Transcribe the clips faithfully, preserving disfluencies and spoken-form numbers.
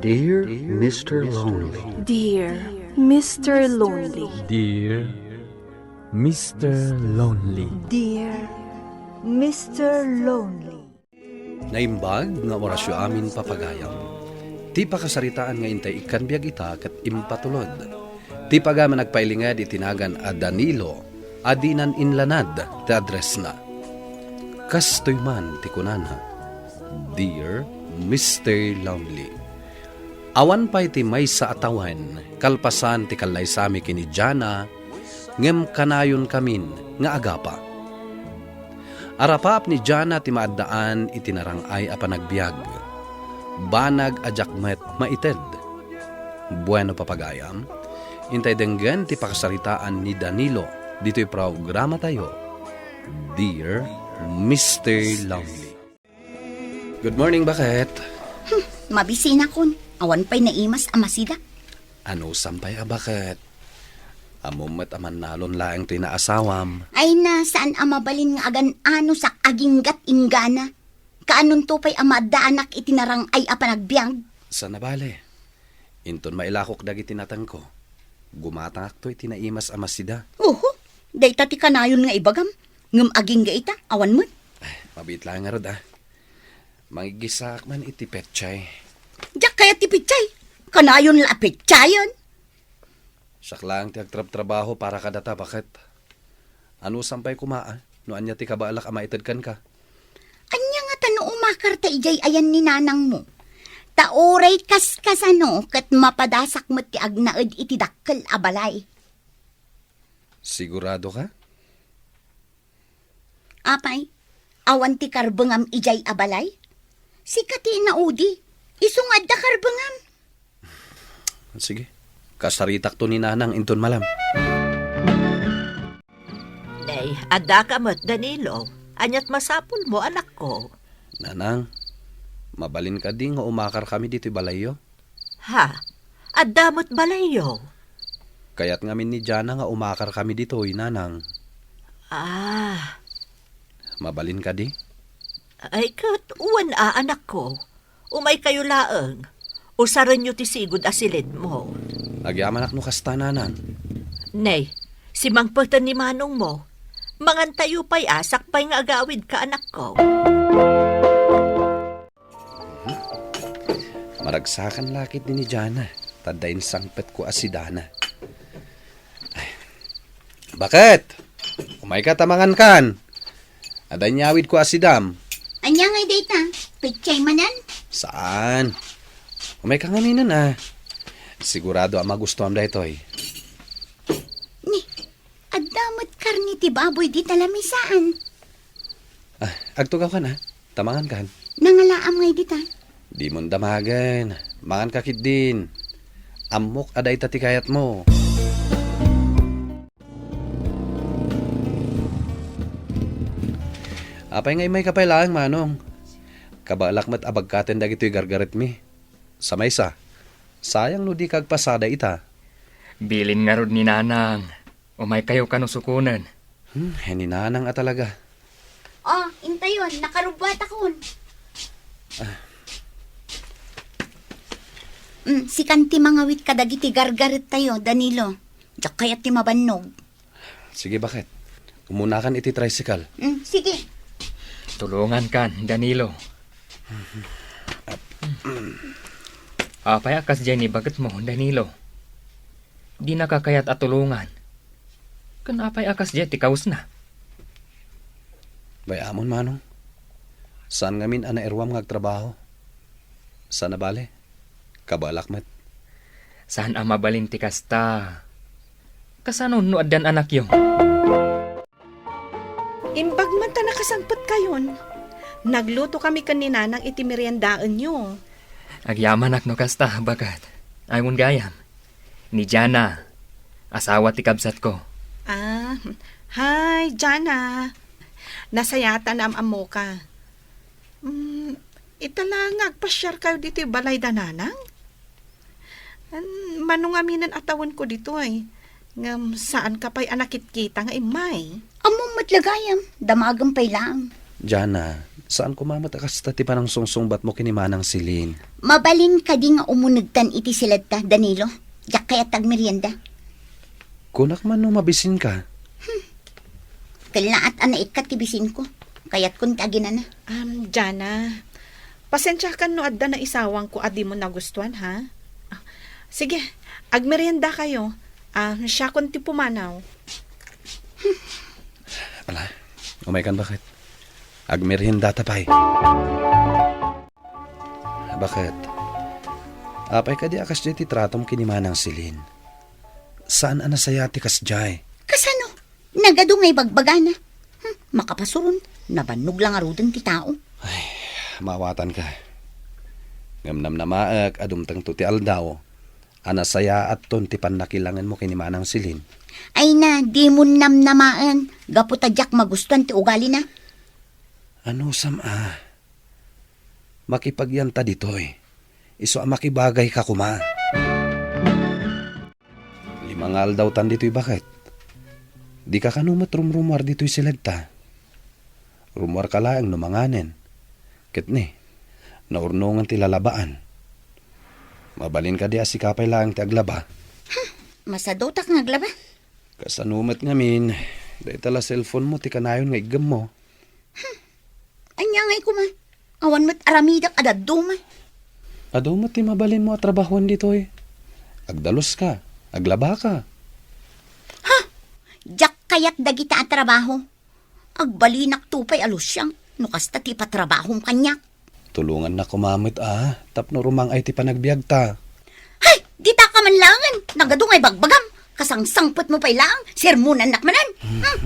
Dear Mister Lonely. Dear Mister Lonely. Dear Mister Lonely. Dear Mister Lonely. Naimbag nga orasyo amin, papagayam. Ti pakasaritaan nga intay ikkan biag ita ket impatulod. Ti pagayam a nagpailinged iti nagan a Danilo a dinan inlanad ti addressna. Kastoy man ti kunana, "Dear Mister Lonely." Awan pay ti maysa a tawen kalpasan ti kallaysami ken ni Jana, ngem kanayonkamin nga agapa. Arapaap ni Jana ti maaddaan iti narang-ay a panagbiag. Banag a diak met maited. Bueno, papagayam, intay denggen ti pakasaritaan ni Danilo ditoy programatayo, Dear Mister Lonely. Good morning, Baket. Hmm, mabisinakon. Awan pay naimas a masida. Anusam pay a Baket? Ammom met a mannalon laeng toy naasawam. Ay na, saan a mabalin nga agan-anusak aginggat inggana. Kaanonto pay a maaddaanak iti narang-ay a panagbiag? Saan a bale. Inton mailakok dagiti natengko, gumatangakto iti naimas a masida. Oho, dayta ti kanayon nga ibagam. Ngem agingga ita, awan met. Ay, mabiit laeng ngarud, a. Mangiggisaak man iti petsay. Diak kayat ti petsay. Kanayon la a petsayen. Siak laeng ti agtrabtrabaho para kadata, Baket. Anusam pay koma, a, no ania ti kabaelak a maited kenka? Ania ngata no umakarta idiay ayan ni nanangmo? Ta uray kaskasano ket mapadasak met ti agnaed iti dakkel a balay. Sigurado ka? Apay, awan ti karbengam idiay a balay? Sika ti inaudi. Isu nga adda karbengam. Sige, kasaritakto ni Nanang inton malam. Nay, addaka met, Danilo. Aniat masapulmo, anakko? Nanang, mabalin kadi nga umakar kami ditoy balayyo? Ha? Adda met balayyo? Kayat ngamin ni Jana nga umakar kami ditoy, Nanang. Ah. Mabalin kadi? Ay, ket wen a, anakko. Umaykayo laeng. Usarenyo ti sigud a silidmo. Agyamanak no kasta, Nanang. Nay, simangpeten ni manongmo. Mangantayo pay a, sakbay nga agawidka, anakko. Maragsakan la ketdi ni Jana, ta adda insangpetko a sidana. Ay. Baket? Umayka ta mangankan. Adda inyawidko a sidam. Ania ngay dayta? Petsay manen? Saan? Umayka ngaminen, a. Sigurado a magustuam daytoy. Ni, adda met karne ti baboy dita lamisaan. Ah, agtugawkan, a. Ta mangankan. Nangalaam ngay dita. Dimon damagen. Manganka ketdin. Ammok a dayta ti kayatmo. Apay nga immayka pay laeng, Manong? Kabaelak met a bagkaten dagitoy gargaretmi. Sa maysa, sayang no dika agpasada ita. Bilin ngarud ni Nanang. Umaykayo kano sukonen. Hmm, ni Nanang a talaga. Oh, intayon, nakarubbuatakon. Ah. Mm, sikan ti mangawit kadagiti gargarettayo, Danilo. Diak kayat ti mabannog. Sige, Baket. Umunakan iti tricycle. Mm, sige. Tulongankan, Danilo. Apay a kasdiay ni baketmo, Danilo? Dinaka kayat a tulongan. Ken apay a kasdiay ti kawesna? Bay-amon, Manong. Saan ngamin a nairuam nga agtrabaho. Saan a bale, kabaelak met. Saan a mabalin ti kasta. Kasano no addan anakyo? Imbag man ta nakasangpetkayon. Naglutokami ken ni Nanang iti meriendaenyo. Agyamanak no kasta, Baket. Ay, wen gayam. Ni Jana, asawa ti kabsatko. Ah, hi, Jana. Nasayaat a naam-ammoka. Mm, ita la nga agpasiarkayo ditoy balay da Nanang? An, mano ngaminen a tawenko ditoy? Ngem saanka pay a nakitkita nga immay. Ammom met la gayam, damagem pay laeng. Jana, Saan koma met a kasta ti panangsungsungbatmo ken ni Manang Celine? Mabalin kadi nga umunegtan iti siledta, Danilo? Diak kayat agmerienda. Kunak man no mabisinka. Kellaat a naikkat ti bisinko. Kayatkon ti aginana. Um, Jana, pasensiakan no adda naisawangko a dimo nagustuan, ha? Ah, sige, agmerienda kayo. Ah, siakon ti pumanaw. Ala, umaykan, baket. Agmeriendata pay. Baket? Apay kadi a kasdiay ti tratom ken ni Manang Celine? Saan a nasayaat ti kasdiay? Kasano? Nagadu nga ibagbagana. Hmm, makapasuron, nabannog la ngaruden ti tao. Ay, maawatanka. Ngem namnamaek a dumtengto ti aldaw a nasayaatton ti pannakilangenmo ken ni Manang Celine. Ay na, dimon namnamaen, gapu ta diak magustuan ti ugalina. Anusam a? Makipagyanta ditoy. Isu a makibagayka koma. Lima nga aldawtan ditoy, baket. Dika kano met rumrumuar ditoy siledta. Rumuarka laeng no manganen. Ket ni, naurnongan ti lalabaan. Mabalin kadi a sika pay laeng ti aglaba? Masadutak nga aglaba. Kasano met ngamin, dayta la cellphone mo ti kanayon nga iggemmo. Ania ngay koma? Awan met aramidak a dadduma. Adu met ti mabalinmo a trabahoan ditoy. Agdaluska, aglabaka. Ha? Diak kayat dagita a trabaho. Agbalinakto pay a lusiang no kasta ti patrabahom kaniak. Tulongannak koma met a tapno rumang-ay ti panagbiagta. Hay, dita ka man laengen. Nagadu nga ibagbagam. Kasangsangpetmo pay laeng, sermonannak manen. Hmm.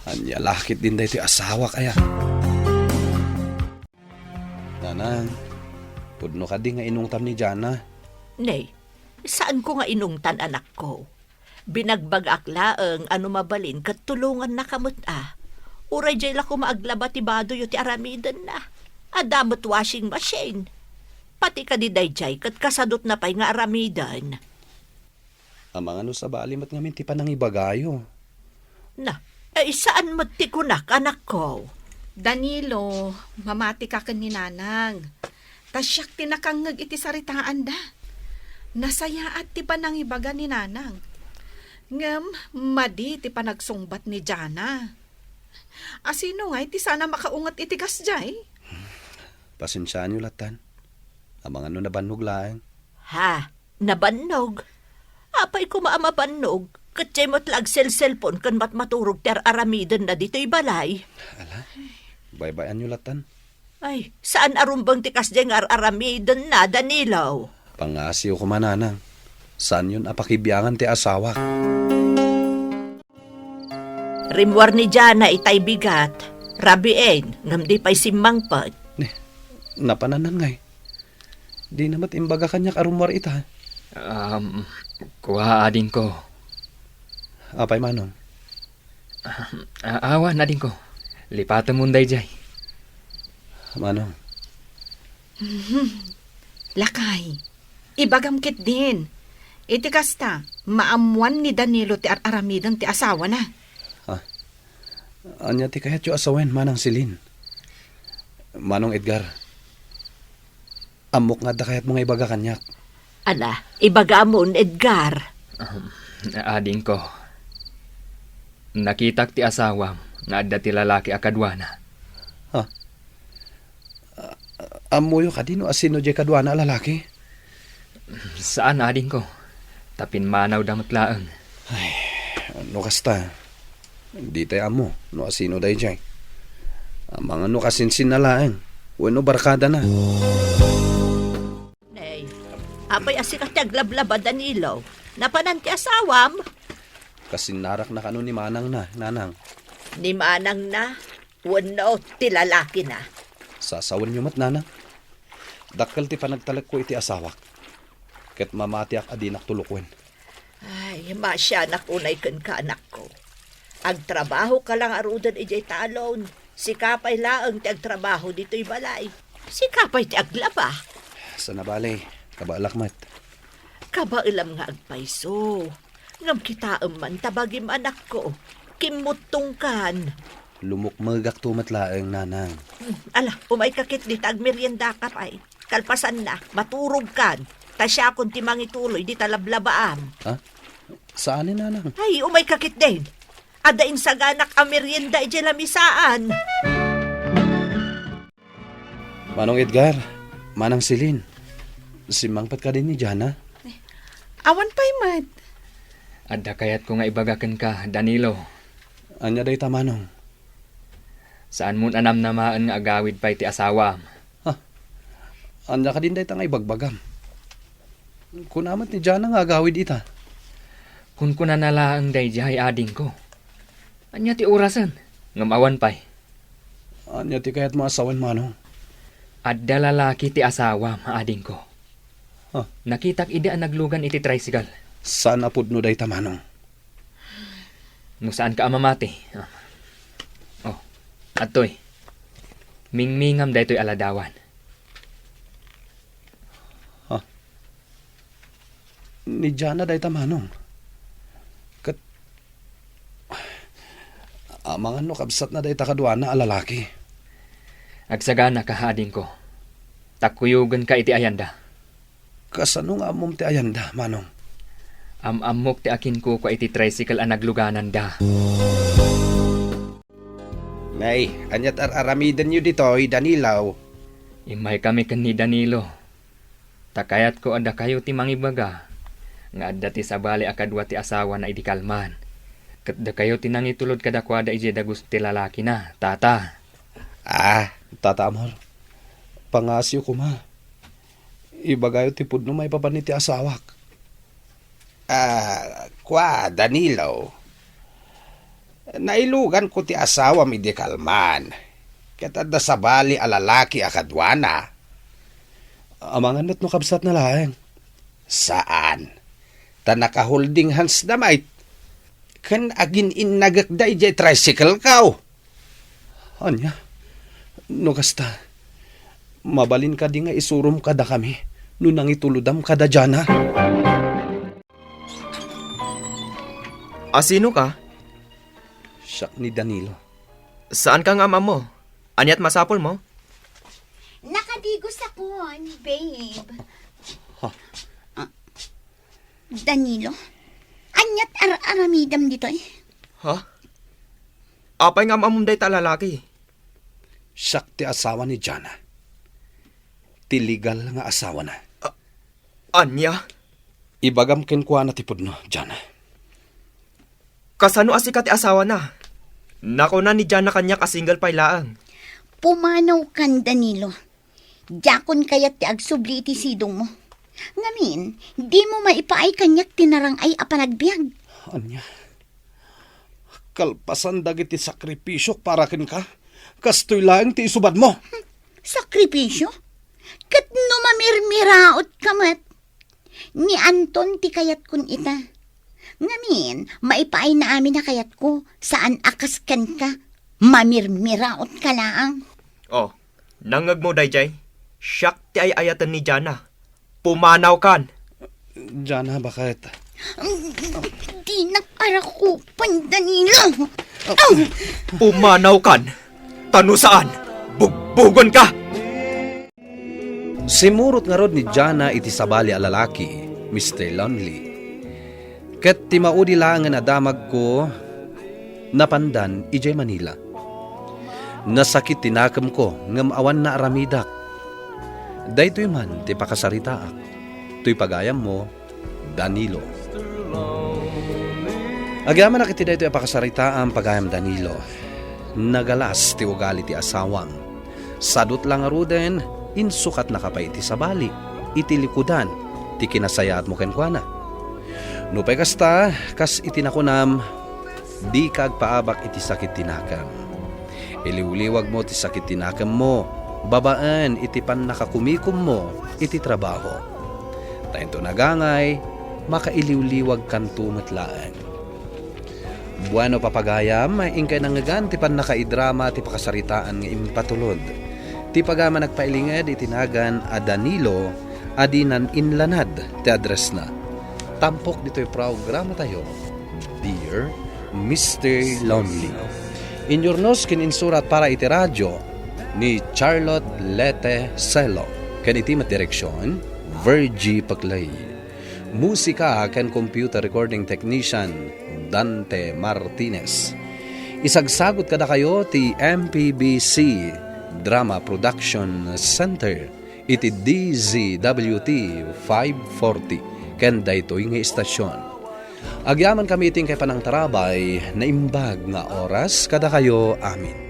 Ania la ketdin daytoy asawak aya? Nanang, pudno kadi nga inungtam ni Jana? Nay, saanko nga inungtan, anakko. Binagbagak laeng a no mabalin ket tulongannaka met a. Uray diay la koma aglaba ti badoyo ti aramidenna. Adda met washing machine. Pati kadi daydiay ket kasadutna pay nga aramiden. Amangan no sabali met ngamin ti panangibagayo. Na, ay saan met ti kunak, anakko? Danilo, mamatika ken ni Nanang. Ta siak ti nakangngeg iti saritaanda. Nasayaat ti panangibaga ni Nanang. Ngem madi ti panagsungbat ni Jana. Asino ngay ti saan a makaunget iti kasdiay? Pasensiaanyo lattan. Amangan no nabannog laeng. Ha? Nabannog? Apay koma a mabannog, ket diay met la agselselpon ken matmaturog ti ar-aramidenna ditoy balay. Ala, baybay-anyo lattan. Ay, saan a rumbeng ti kasdiay nga ar-aramidenna, Danilo. Pangngasiw koma, Nanang. Saanyon a pakibiangan ti asawak. Rimmuar ni Jana itay bigat, rabiin, ngem di pay simmangpet. Ni, napanannan ngay. Dina met imbaga kaniak a rummuar ita. Um, kua, adingko. Apay, Manong? Ah, awan, adingko. Lipatemon daydiay. Manong. Mhm. Lakay, ibagam ketdin. Iti kasta, maammuan ni Danilo ti ar-aramiden ti asawana. Ah, ania ti kayatyo a sawen, Manang Celine? Manong Edgar, ammok nga adda kayatmo nga ibaga kaniak. Ala, ibagamon, Edgar. Ahem, adingko. Nakitak ti asawam nga adda ti lalaki a kaduana. Ha? A-, ammoyo kadi no asino diay kaduana a lalaki? Saan, adingko. Ta pimmanawda met laeng. Ay, no kasta, ditay ammo no asino daydiay. Amangan no kasinsinna laeng wenno barkadana. Nay, apay a sika ti aglablaba, Danilo? Napanan ti asawam? Kasinnarakna kano ni manangna, Nanang. Ni manangna wenno ti lalakina? Sasawenyo met, Nanang. Dakkel ti panagtalekko iti asawak, ket mamatiak a dinak tulokuen. Ay, masianak unay kenka, anakko. Agtrabahoka la ngaruden idiay talon. Sika pay laeng ti agtrabaho ditoy balay. Sika pay ti aglaba. Sana bale, kabaelak met. Kabaelam nga agpayso. Ngem kitaem man ta bagim, anakko. Kimmuttongkan. Lumukmegakto met laeng, Nanang. Ala, umayka ketdi ta agmeriendaka pay. Kalpasanna, maturogkan. Ta siakon ti mangituloy dita lablabaam. Ha? Saan ni Nanang? Ay, umayka ketdin. Adda insaganak a merienda idiay lamisaan. Manong Edgar, Manang Celine, simmangpet kadi ni Jana? Awan pay met. Adda kayatko nga ibaga kenka, Danilo. Ania dayta, Manong? Saanmon a namnamaen nga agawid pay ti asawam. Ha? Ania kadin dayta nga ibagbagam? Kuna met ni Jana nga agawid ita. Kunkunana laeng daydiay, adingko. Ania ti orasen? Ngem awan pay. Ania ti kayatmo a sawen, Manong? Adda lalaki ti asawam, adingko. Ha? Nakitak idi a naglugan iti tricycle. Saan a pudno dayta, Manong? No saanka a mamati. Ah. Oh, adtoy. Mingmingam daytoy a ladawan. Ha? Ni Jana dayta, Manong. Ket, amangan no kabsatna dayta kaduana a lalaki. Agsaganaka, adingko. Ta kuyogenka iti ayanda. Kasano nga ammom ti ayanda, Manong? Am-ammok ti akinkukua iti tricycle a naglugananda. Nay, ania't ar-aramidenyo ditoy, Danilo? Immaykami ken ni Danilo. Ta kayatko a dakayo ti mangibaga nga adda ti sabali a kadua ti asawana idi kalman. Ket dakayo ti nangitulod kadakuada idiay dagus ti lalakina, tata. Ah, tata Amor, pangngasiyo koma. Ibagayo ti pudno maipapan iti asawak. Ah, kua, Danilo. Nailuganko ti asawam idi kalman, ket adda sabali a lalaki a kaduana. Amangan met no kabsatna laeng. Saan. Ta naka-holding hands da met. Ken agin-innagekda idiay tricycle ko. Ania? No kasta, mabalin kadi nga isurom kadakami no nangitulodam kada Jana? A sino ka? Siak ni Danilo. Saan ka nga am-ammo? Ania't masapul mo? Nakadigos akon, babe. Ha? Ah, Danilo, ania't ar-aramidam ditoy? Ha? Apay nga am-ammom dayta a lalaki? Siak ti asawa ni Jana. Ti legal nga asawana. A-, ania? Ibagam kenkuana ti pudno, Jana. Kasano a sika ti asawana? Nakuna ni Jana kaniak a single pay laeng. Pumanawkan, Danilo. Diakon kayat ti agsubli iti sidongmo. Ngamin, dimo maipaay kaniak ti narang-ay a panagbiag. Ania? Kalpasan dagiti sakripisiok para kenka, kastoy laeng ti isubadmo. Sakripisio? Ket no mamirmiraotka met? Ni Anton ti kayatkon ita. Ngamin, maipaayna amin a kayatko, saan a kas kenka, mamirmiraotka laeng. Oh, nangngegmo daydiay? Siak ti ay-ayaten ni Jana. Pumanawkan! Jana, bakit? Dinak arakupan, Danilo. Pumanawkan! Ta no saan, bugbugonka! Simmurot ngarud ni Jana iti sabali a lalaki, Mister Lonely. Ket ti maudi laengen a damagko, napandan idiay Manila. Nasakit ti nakemko ngem awan naaramidak. Daytoy man ti pakasaritaak. Toy pagayammo, Danilo. Agyamanak iti daytoy a pakasaritaam, pagayam Danilo. Nagalas ti ugali ti asawam. Sadut la ngaruden, insukatnaka pay iti sabali, iti likudan, ti kinasayaatmo kenkuana. Nupay kasta, kas iti nakunam, dika agpaabak iti sakit ti nakem. Iliwliwagmo ti sakit ti nakemmo, babaen iti pannakakumikommo iti trabaho. Ta inton agangay, makailiwliwagkanto met laeng. Bueno, papagayam, inkay nangngegan ti pannakaidrama ti pakasaritaan nga impatulod. Ti pagayam a nagpailinged iti nagan a Danilo a dinan inlanad ti addressna. Tampok ditoy programatayo, Dear Mister Lonely. Inyurnos ken insurat para iti radio ni Charlotte Lete Celo, ken iti met direksion, Virgie Paclay. Musika ken computer recording technician, Dante Martinez. Isagsagut kadakayo ti M P B C Drama Production Center iti D Z W T five forty ken daytoy nga istasyon. Agyamankami iti inkay panangtarabay, naimbag nga oras kadakayo amin.